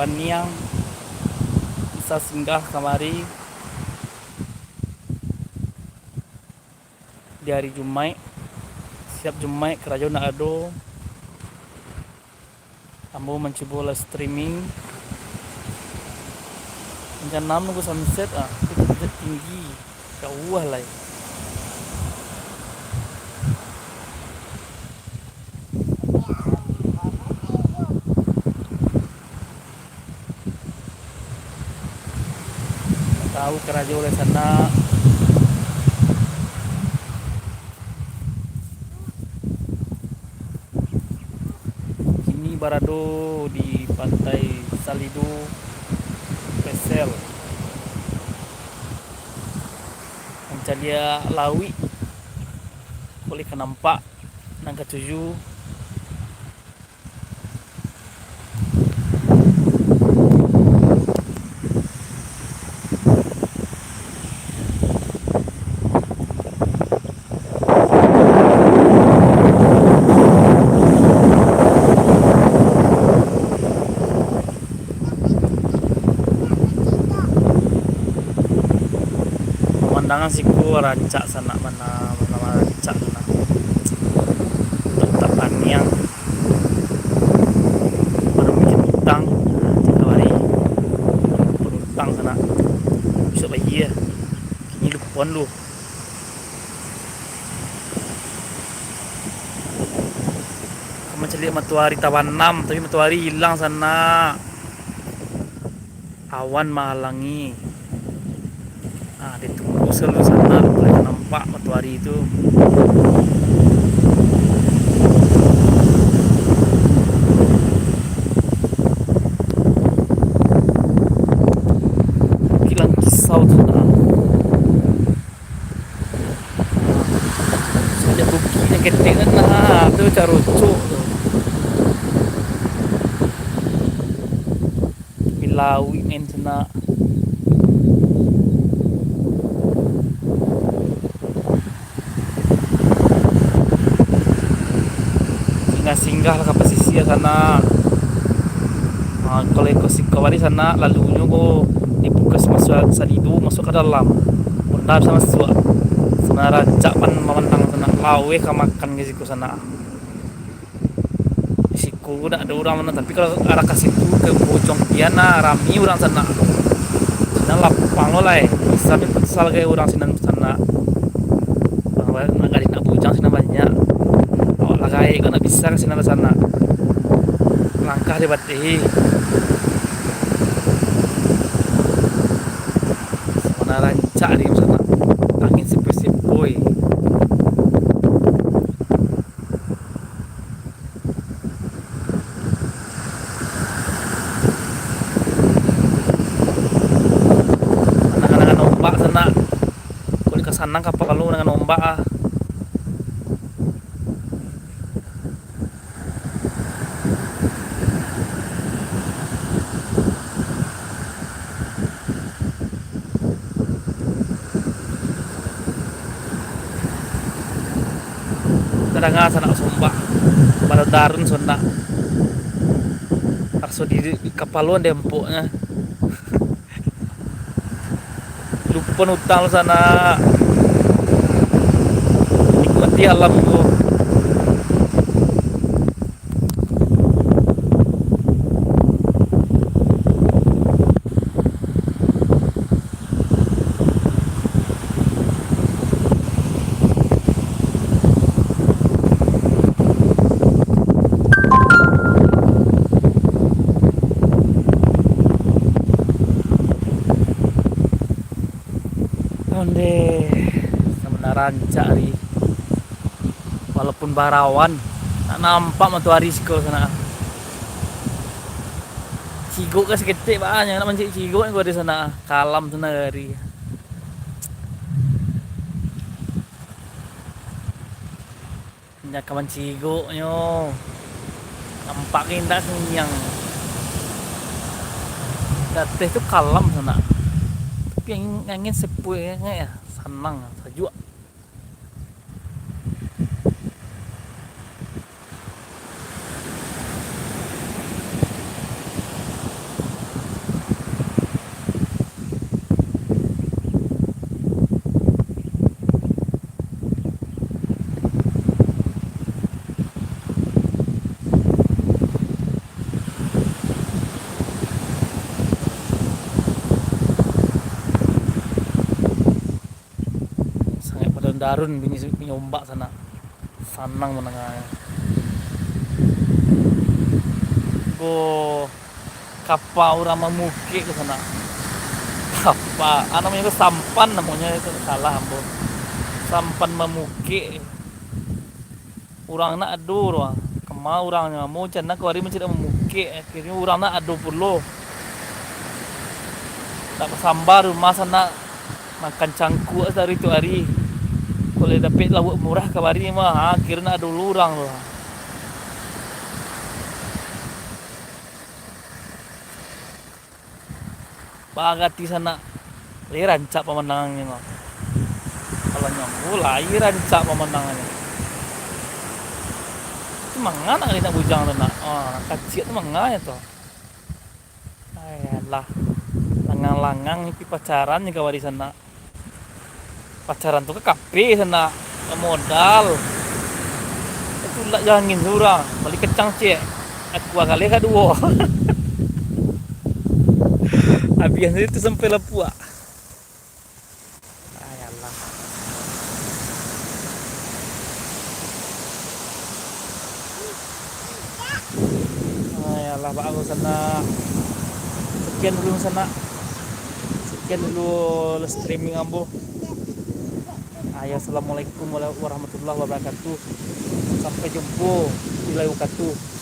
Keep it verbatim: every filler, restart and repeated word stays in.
Niang bisa singgah kamari di hari Jumaik. Satiap Jumaik karajo ndak ado. Ambo mancubo live streaming. Jam anam nunggu sunset ah, tapi sunset tinggi, jauah lai. Tahu karajo dari sana. Kini barado di Pantai Salido, Pesel. Mancaliak lauik, kok lai ka nampak nan katuju. Pamandangan siko rancak sanak, bana, bana rancak sanak. Untuak tataniang, baru mikir utang, tiap hari berutang sanak. Bisuak bayia, kini lupoan lu. Ka mancaliak matoari tabanam, tapi matoari ilang sanak. Awan mahalangi. Ah, ditunggu selalu sanak, lai nampak matoari tu. Kilang kisau tu nah. Sajak bukik nan ketek nan nah, tu carucuk tu. Tapi lauik main sanak. Singgah-singgah lah ka pasisia sanak. Ha, kalau iko siko bari sanak, lalunyo ko di Puskesmas Salido, masuak ka dalam. Honda bisa masuak. Sanak rancak pan mamandang sanak, laweh ka makan ka siko sanak. Di siko ndak ado urang mano, tapi kalau arah ka situ, ka Bojong Tian, nah, rami urang sanak. Sinan lapang lo lai, bisa main futsal ka urang sinan sanak. Urang nak gadih nak bujang sinan banyak. Awak lah gaek kok ndak bisa ka sinan sanak. Langkah di bateh. Samana rancak di sanak. Angin sepoi-sepoi. Manangan-nangan ombak sanak. Kok lai ka sanang kapal lu manangan ombak ah. Tadanga sanak sombak, badadarun sanak. Raso di kapalo dempoknyo. Lupo utang lu sanak. Nikmati alam tu. Ondeh, samana rancak ari. Walaupun barawan, ndak nampak matoari siko sanak. Cigok ka saketek, banyak nak mancik cigok ni ko di sanak. Kalam sanak ari. Nyo ka mancigoknyo. Nampak ka indak siniang. Di ateh tu kalam sanak. Tapi angin, angin sepoi sangai ah, sanang, sajuak. Darun bunyi, bunyi ombak sanak. Sanang mandanganyo. Go kapa urang mamukek ka sanak. Kapa, ah, namonyo ko sampan, namonyo, salah ambo. Sampan mamukek. Urang nak ado tu, ah. Kama urangnyo, ambo rencana kamari mancaliak mamukek, akhirnyo urang nak ado pulo. Tak basamba rumah sanak, makan cangkuak sadari tu ari. Kalau dapek lauak murah kamari mah, ha, kiro nak ado pulo urang tu. Barati sanak, lai rancak pamandangan ko. Kalau nyo ambo, lai rancak pamandangan. Tu manga nak, nak bujang tu nak. Ah, kaciak tu manga nyo tu. Ayolah, langang-langang pi pacaran jo kamari sanak. Pacaran tu ka kape sanak, ka modal. Tulak jo angin surang, bali kacang ciek. Aku kaleh kaduo. Abiah tu sampai lapuak. Ayolah. Ayolah, baa sanak. Sekian dulu sanak. Sekian dulu live streaming ambo. Ayo, assalamualaikum warahmatullahi wabarakatuh. Sampai jumpa di lain wakatu.